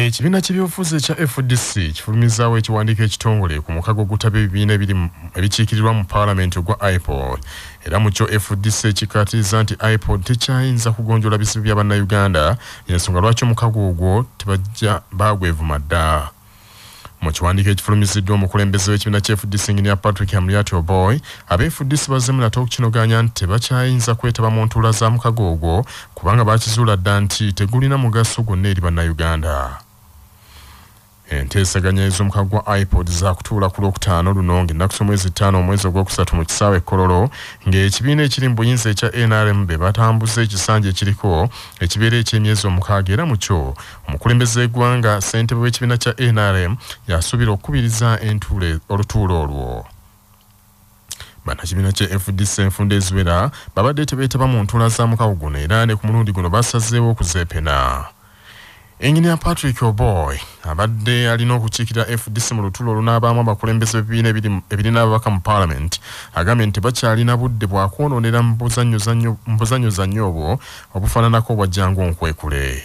Ekibiina ky'ebyobufuzi ekya FDC kifulumizaawo ekiwandiiko ekitongole ku mukago ogutaba ebibiina ebikiikirirwa mu paalamenti ogwa IPOD. Era mu kyo FDC ekikkaatiriza nti IPOD tekyayinza kugonjoola bizibu bya Bannayuganda, y'ensonga lwaki omukago ogwo tebajja baagwevuma dda. Mu kiwandiiko ekifulumiziddwa omukulembeze w'ekibiina kya FDC Engineer Patrick Amuriat Oboi, aba FDC bazzeemu nate okukinoganya nti tebakyayinza kwetaba mu ntuula za mukago ogwo kubanga baakizuula dda nti tegulina mugaso gwonna eri Bannayuganda. Enteeseganya ez'omukago gwa IPOD zaakutuula ku Lwokutaano luno ng'ennaku z'omwezi 5 omwezi ogwokusatu mu kisaawe e Kololo, ng'ekibiina ekiri mu buyinza ekya NRM be batambuza ekisanja ekiriko ekibeera eky'emyezi 6, era mu kyo omukulembeze w'eggwanga ssentebe w'ekibiina kya NRM yasuubira okukubiriza olutuula olwo. Bannakibiina kya FDC enfunda eziwera babadde tebeetaba mu ntuula za mukago guno era ne ku mulundi guno basazeewo okuzeepena. Engineer Patrick Oboi abadde alina okukiikirira FDC mu lutuula olunaabaamu abakulembeze b'ebibiina ebirina ababaka mu paalamenti agambye nti tebakyalina budde bwa kwonoonera mu buzannyozannyo obwo obufaananako obwa Jangu Onkwekule.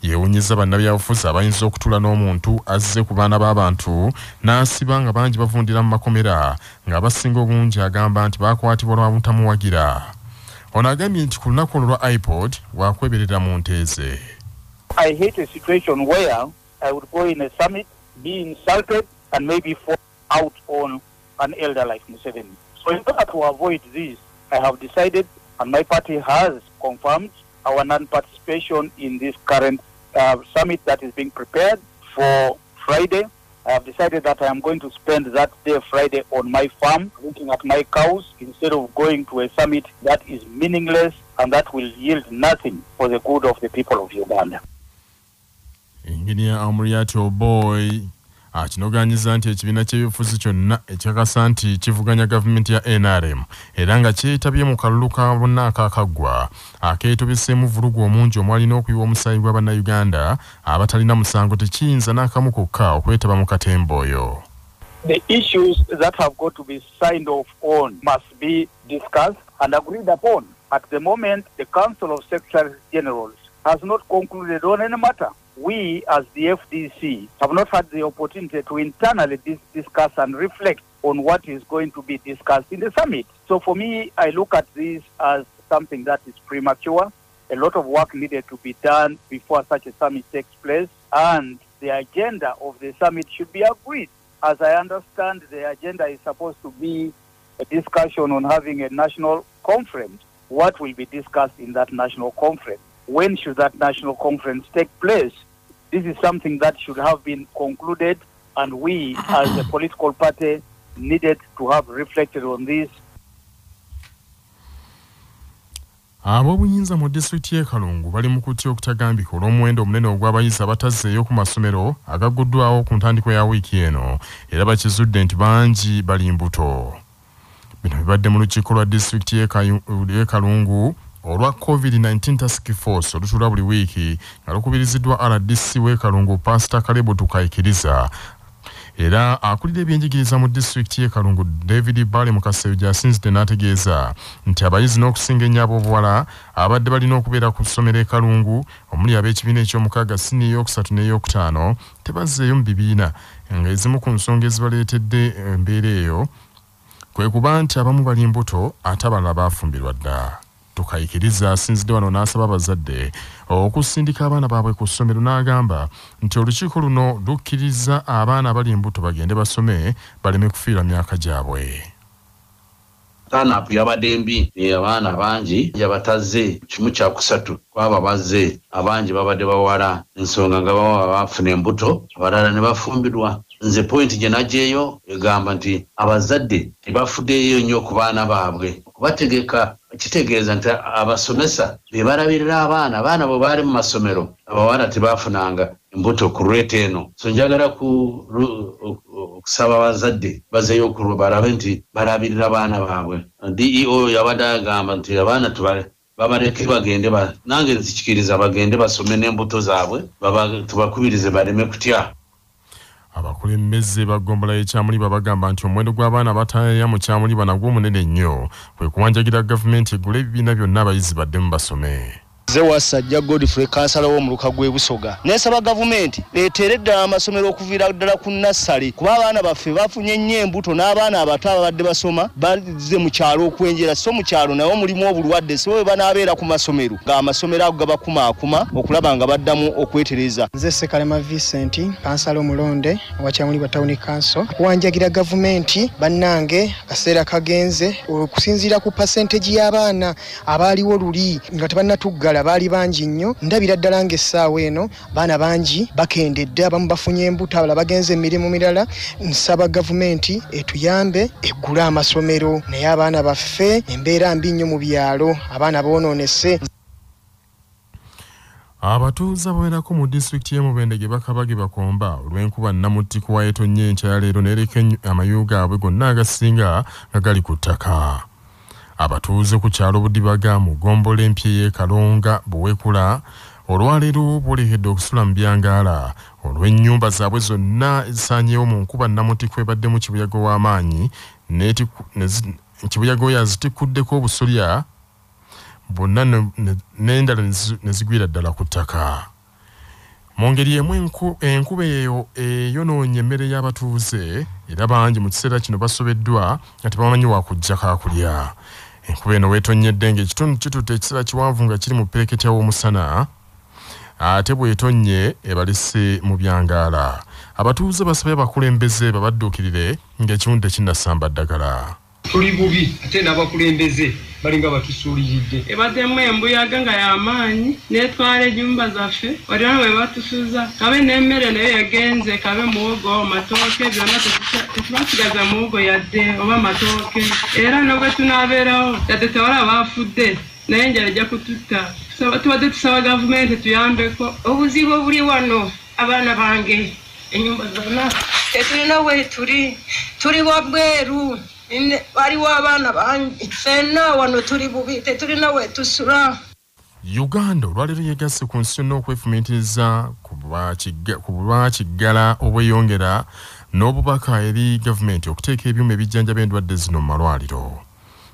Yeewuunyizza bannabyabufuzi abayinza okutuula n'omuntu azze ku baana b'abantu n'asiba nga bangi bavundira mu makomera, ng'abasinga obungi agamba nti baakwatibwa lwa butamuwagira. Ono agambye nti ku lunaku olwo lwa IPOD wakweberera mu nteeze. I hate a situation where I would go in a summit, be insulted, and maybe fall out on an elder like Museveni. So in order to avoid this, I have decided, and my party has confirmed, our non-participation in this current summit that is being prepared for Friday. I have decided that I am going to spend that day, Friday, on my farm, looking at my cows, instead of going to a summit that is meaningless and that will yield nothing for the good of the people of Uganda. Engineer Amuriat Oboi akinoganyiza nti ekibiina ky'ebyobufuzi kyonna ekyakasa nti kivuganya gavumenti ya NRM era nga kyetabye mu kalulu ka bonna akaakaggwa akeetobeseemu vvulugu omungi omwalina okuyiwa omusaayi gwa Bannayuganda abatalina musango tekiyinza n'akamu kokka okwetaba mu katemba oyo. The issues that have got to be signed off on must be discussed and agreed upon. At the moment, the Council of Secretaries Generals has not concluded on any matter. We, as the FDC, have not had the opportunity to internally discuss and reflect on what is going to be discussed in the summit. So for me, I look at this as something that is premature. A lot of work needed to be done before such a summit takes place, and the agenda of the summit should be agreed. As I understand, the agenda is supposed to be a discussion on having a national conference. What will be discussed in that national conference? When should that national conference take place? This is something that should have been concluded, and we as a political party needed to have reflected on this. Ab'obuyinza mu disitulikiti y'e Kalungu bali mu kutya okutagambika olw'omuwendo omunene ogw'abayizi abatazzeeyo ku masomero agagguddwawo ku ntandikwa ya wiiki eno, era bakizudde nti bangi bali mbuto. Bino bibadde mu lukiiko lwa disitulikiti y'e Kalungu olwa COVID-19 Task Force olutuula buli wiiki nga lukubiriziddwa RDC w'e Kalungu Pastor Kalebu Tukaikiriza. Era akulira ebyenjigiriza mu disitulikiti y'e Kalungu David Bale Mukaseyo gy'asinzidde n'ategeeza nti abayizi n'okusinga ennyo ab'obuwala abadde balina okubeera ku ssomero e Kalungu omuli ab'ekibiina eky'omukaaga siniya ey'okusatu n'ey'okutaano tebazzeeyo mu bibiina, ng'ezimu ku nsonga ezibaleetedde embeera eyo kwe kuba nti abamu bali mbuto ate abalala baafumbirwa dda. Tukaikiriza asinzidde wano n'asaba abazadde okusindika abaana baabwe ku ssomero n'agamba nti olukiiko luno lukkiriza abaana abali embuto bagende basome baleme kufiirwa myaka gyabwe. Turn-up yabadde mbi, abaana bangi yabatazze 1/3 kwaba bazze, abangi babadde bawala, ensonga nga baba bafuna embuto, abalala ne bafumbirwa. Nze point gye naggyeyo egamba nti abazadde tebafuddeyo nnyo ku baana baabwe kubategeka, kitegeeza nti abasomesa be balabirira abaana, abaana bwe baali mu masomero abawala tebafunanga embuto ku rate eno. So njagala okusaba abazadde bazeeyo balabe nti balabirira abaana baabwe. DEO yabadde agamba nti abaana babaleke bagende, nange nzikiriza bagende basome n'embuto zaabwe, tubakubirize baleme kutya. Abakulembeze ba ggombolola y'e Kyamuliba bagamba nti omuwendo gw'abaana abataaya mu Kyamuliba nagwo munene nnyo, kwe kuwanjagira gavumenti egule ebibiina byonna abayizi baddemu basome. Nze Wasajja Godfrey, kansala w'omuluka gw'e Busoga. Neesaba gavumenti eteere ddala amasomero okuviira ddala ku nassale, kuba abaana baffe bafunye nnyo embuto n'abaana abato ababadde basoma bazze mu kyalo okwenjera, so mu kyalo nawo mulimu obulwadde, so bwe banaabeera ku masomero ng'amasomero ago gabakumaakuma okulaba nga baddamu okwetereza. Nze Sekalema Vincent, kansala omulonde owa Kyamulibwa Town Council. Kuwanjagira gavumenti, bannange akaseera kagenze okusinziira ku percentage y'abaana abaaliwo luli nga tebannatuggala baali bangi nnyo. Ndabira ddala ng'essaawa eno baana bangi bakendedde, abamu bafunye embuto, abalala bagenze emirimu mirala. Nsaba gavumenti etuyambe eggule amasomero, naye abaana baffe embeera mbi nnyo mu byalo, abaana boonoonese. Abatuuze abawerako mu disitulikiti y'e Mubende gye bakaba ge bakomba olw'enkuba nnamuttiko wa etonnya enkya ya leero n'ereka amayu gaabwe gonna agasinga nga gali ku ttaka. Abatuuze ku kyalo Budibaga mu ggombolola empya ey'e Kalonga Buwekula olwaleero boolekedde okusula mu byangaala olw'ennyumba zaabwe zonna ezisaanyeewo mu nkuba nnamuttiko ebaddemu kibuyaga w'amaanyi kibuyaga oyo azitikkuddeko obusolya bonna n'endala ne zigwira ddala ku ttaka. Mu ngeri emu enkuba eyo eyonoonye emmere y'abatuuze era bangi mu kiseera kino basobeddwa nga tebamanyi wakujja kaakulya. Enkuba eno weetonnyedde ng'ekitundu kitutte ekiseera kiwanvu nga kiri mu ppereketya w'omusana, ate bw'etonnye ebalese mu byangaala. Abatuuze basabye abakulembeze babadduukirire ng'ekiwundu tekinnasamba ddagala. Tuli bubi ate n'abakulembeze balinga batusuuliridde. Ebaddemu embuyaga nga y'amaanyi n'etwala ennyumba zaffe, waliwo we batusuza kabe n'emmere nayo yagenze, kabe muwogo, matooke, byonna tetubasigaza muwogo yadde oba matooke. Era nobwe tunaabeerawo yadde tewali abaafudde, naye enjala ejja kututta. Tubadde tusaba gavumenti tuyambeko. Obuzibu obuli wano, abaana bange ennyumba zonna tetulina we tuli, tuli wabweru, waliwo abaana bangi ffenna wano tuli bubi, tetulina we tusula. Uganda olwaleero yeegasse ku nsi yonna okwefumiitiriza ku bwakiggala obweyongera n'obubaka eri gavumenti okuteeka ebyuma ebijjanjaba endwadde zino mu malwaliro.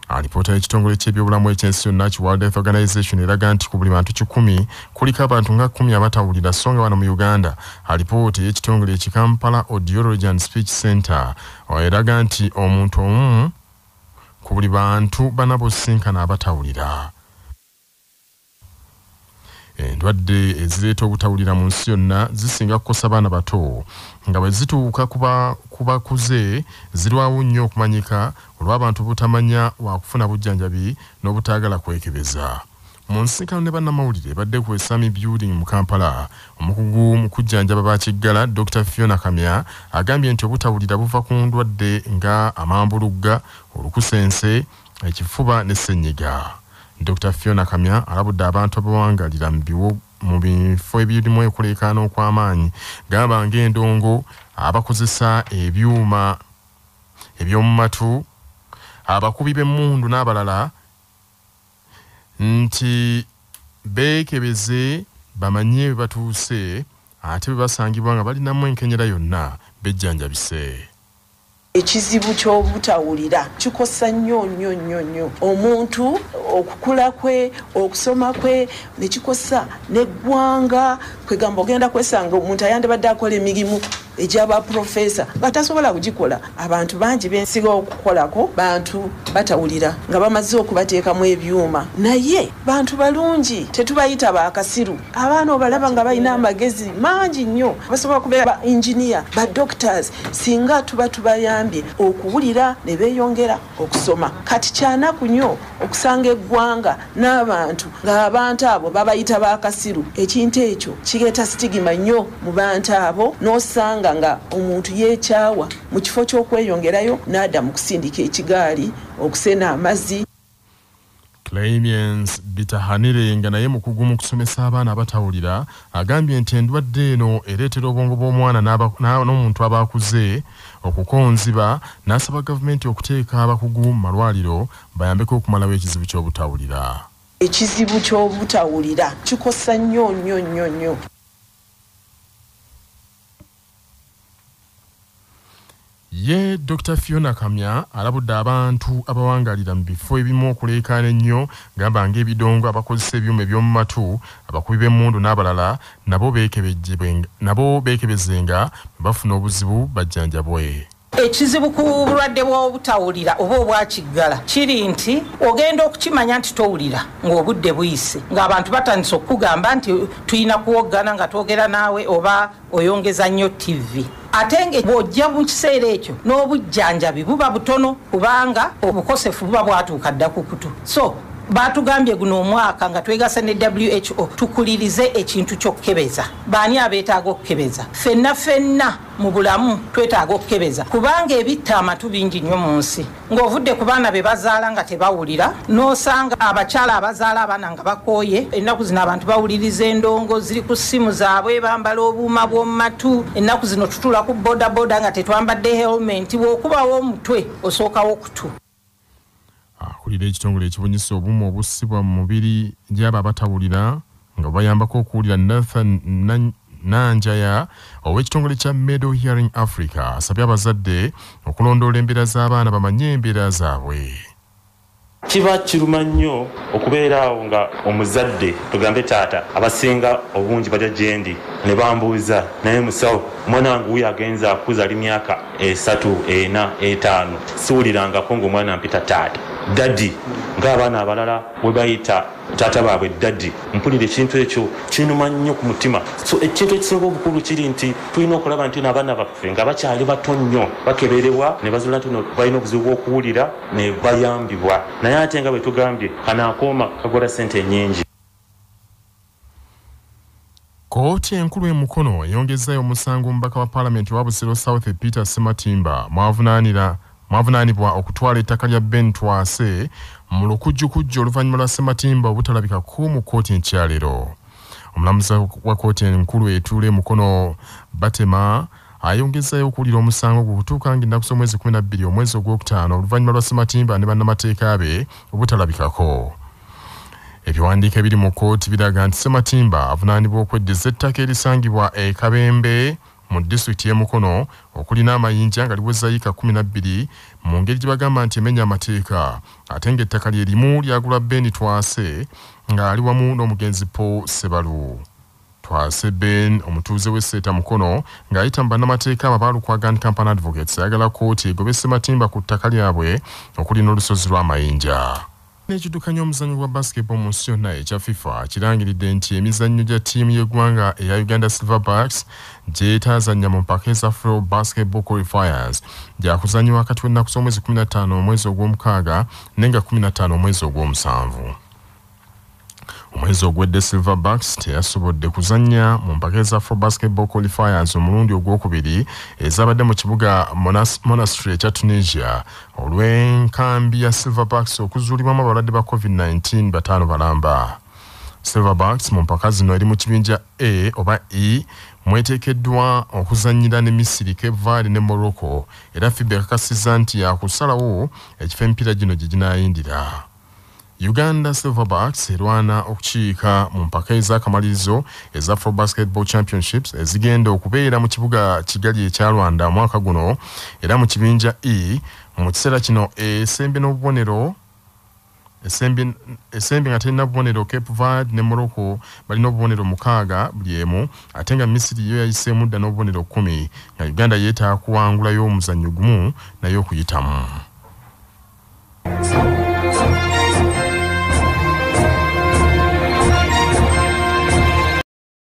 Alipoota y'ekitongole ky'ebyobulamu eky'ensi yonna ki World Health Organization eraga nti ku buli bantu 100 kuliko abantu nga 10 abatawulira, so nga wano mu Uganda alipoota y'ekitongole eki Kampala Audiology and Speech Center eraga nti omuntu omu ku buli bantu bana bosinkana abatawulira. Endwadde ezireeta obutawulira mu nsi yonna zisinga kukosa baana bato nga bwe zituuka ku bakuze zirwawo nnyo okumanyika olw'abantu butamanya wakufuna bujjanjabi n'obutaagala kwekebeza. Mu nsinkano ne bannamawulire badde ku Esami Building mu Kampala, omukugu mu kujjanjaba bakiggala Dr. Fiona Kamya agambye nti obutawulira buva ku ndwadde nga amambulugga, olukusense, ekifuba ne ssenyiga. Dr. Fiona Kamya alabudde abantu abawangalira mu bifo ebirimu okuleekaana okw'amaanyi gamba ng'endongo, abakozesa ebyuma eby'omu matu, abakubi b'emmundu n'abalala nti beekebeze bamanye bwe batuuse ate bwe basangibwa nga balinamu enkenyera yonna bejjanjabise. Ekizibu ky'obutawulira kikosa nnyo nnyo nnyo nnyo omuntu, okukula kwe, okusoma kwe, ne kikosa n'eggwanga. Kwegamba ogenda kwesanga omuntu ayandibadde akola emirimu egy'aba profesa nga tasobola kugikola. Abantu bangi bensiga okukolako bantu batawulira nga bamaze okubateekamu ebyuma, naye bantu balungi, tetubayita bakasiru. Abaana obalaba nga balina amagezi mangi nnyo, basobola kubeera ba engineer, ba doctors, singa tuba tubayambye okuwulira ne beeyongera okusoma. Kati kyanaku nnyo okusanga eggwanga n'abantu ng'abantu abo babayita bakasiru. Ekintu ekyo kireeta sitigima nnyo mu bantu abo, n'osanga nga omuntu yeekyawa mu kifo ky'okweyongerayo n'adda mu kusindika ekigaali, okusena amazzi. Clemens Bitahanire nga naye mukugu mu kusomesa abaana abatawulira agambye nti endwadde eno ereetera obwongo bw'omwana n'omuntu abakuze okukonziba, n'asaba gavumenti okuteeka abakugu mu malwaliro bayambeko okumalawo ekizibu ky'obutawulira. Ekizibu ky'obutawulira kikosa nnyo nnyo nnyo nnyo. Ye Dr. Fiona Kamya alabudde abantu abawangalira mu bifo ebimu okuleekaana ennyo gamba ng'ebidongo, abakozesa ebyuma eby'omu matu, abakubi b'emmundu n'abalala nabo beekebezenga bafuna obuzibu bajjanjabwe. Ekizibu ku bulwadde bw'obutawulira oba obwakiggala kiri nti ogenda okukimanya nti towulira ng'obudde buyise, ng'abantu batandise okukugamba nti tulina kuwoggana nga twogera naawe oba oyongeza nnyo TV. Ate nga bw'ojja mu kiseera ekyo n'obujjanjabi buba butono kubanga obukosefu buba bwatuuka dda ku kutu. So batugambye guno omwaka nga twegasa ne WHO tukulirize ekintu ky'okukebeza. Baani abeetaaga okukebeza? Ffenna ffenna mu bulamu twetaaga okukebeza kubanga ebitta amatu bingi nnyo mu nsi. Ng'ovudde ku baana be bazaala nga tebawulira, n'osanga abakyala abazaala abaana nga bakooye. Ennaku zino abantu bawuliriza endongo ziri ku ssimu zaabwe, bambala obuuma bw'omu matu. Ennaku zino tutuula ku bodaboda nga tetwambadde helmet. Bw'okubawo omutwe osookawo okutu. Akulira ekitongole ekibunyisa obumu obussibwa mu mubiri gy'abo abatawulira nga bayambako okuwulira Nathan Nanjaya ow'ekitongole kya Meadow Hearing Africa asabye abazadde okulondoola embeera z'abaana bamanye embeera zaabwe. Kiba kiruma nnyo okubeera awo nga omuzadde, tugambe taata, abasinga obungi bajja gyendi ne bambuuza, naye musawo, omwana wange wuyo agenze akuza ali myaka 3, 4, 5, siwulirangako ng'omwana mpita taata, daddy, ng'abaana abalala bwe bayita taata baabwe daddy. Mpulira ekintu ekyo kinuma nnyo ku mutima. So ekintu ekisinga obukulu kiri nti tulina okulaba nti n'abaana baffe nga bakyali bato nnyo bakeberebwa ne bazuula nti balina obuzibu bw'okuwulira ne bayambibwa. Naye ate nga bwe tugambye kano akooma kagula ssente nnyingi. Kkooti enkulu e Mukono eyongezaayo omusango omubaka wa paalamenti wa Busiro South Peter Ssematimba mwavunaanibwa okutwala ettaka lya Ben Twase mu lukujjukujju oluvannyuma lwa Ssematimba obutalabikako mu kkooti enkyaleero. Omulamuzi wa kkooti enkulu etuula e Mukono Batema ayongezaayo okuwulira omusango gwe okutuuka ng'ennaku z'omwezi 12 omwezi ogwokutaano oluvannyuma lwa Ssematimba ne bannamateeka be obutalabikako. Ebiwandiiko ebiri mu kkooti biraga nti Ssematimba avunaanibwa okweddiza ettaka erisangibwa e Kabembe mu disitulikiti y'e Mukono okuli n'amayinja nga liweza yiika 12 mu ngeri gye bagamba nti emenya amateeka, ate ng'ettaka lye limu lyagulwa Ben Twase ng'ali wamu n'omugenzi Paul Sebalu. Twase Ben omutuuze w'e Seeta Mukono ng'ayita mu bannamateeka aba Lukwago and Company Advocates ayagala kkooti egobe Ssematimba ku ttaka lyabwe okuli n'olusozi lw'amayinja. N'ekiddukanya omuzannyo gwa basketball mu nsi yonna ekya FIFA kirangiridde nti emizannyo gya ttiimu y'eggwanga eya Uganda Silverbacks gy'etaazannya mu mpaka eza Afro Basketball Qualifiers gyakuzannyibwa wakati w'ennaku z'omwezi 15 omwezi ogw'omukaaga nenga 15 omwezi ogw'omusanvu. Omwezi ogwedde Silverbacks teyasobodde kuzannya mu mpaka eza Afro Basketball Qualifiers omulundi ogwokubiri ezabadde mu kibuga Monastir ekya Tunisia olw'enkambi ya Silverbacks okuzuulibwamu abalwadde ba COVID-19 5 balamba. Silverbacks mu mpaka zino eri mu kibinja A oba E mweteekeddwa okuzannyira ne Misiri, Cape Verde ne Morocco, era FIBA ekakasizza nti yakusalawo ekifo emipiira gino gye ginaayindira. Uganda Silverbacks erwana okukiika mu mpaka ez'akamalirizo eza Afro Basketball Championships ezigenda okubeera mu kibuga Kigali ekya Rwanda omwaka guno, era mu kibinja E mu kiseera kino esembye n'obubonero esembye nga terina bubonero. Cape Verde ne Morocco balina obubonero 6 buli emu, ate nga Misiri yo yayiseemu dda n'obubonero 10, nga Uganda yeetaaga kuwangulayo omuzannyo gumu naye okuyitamu.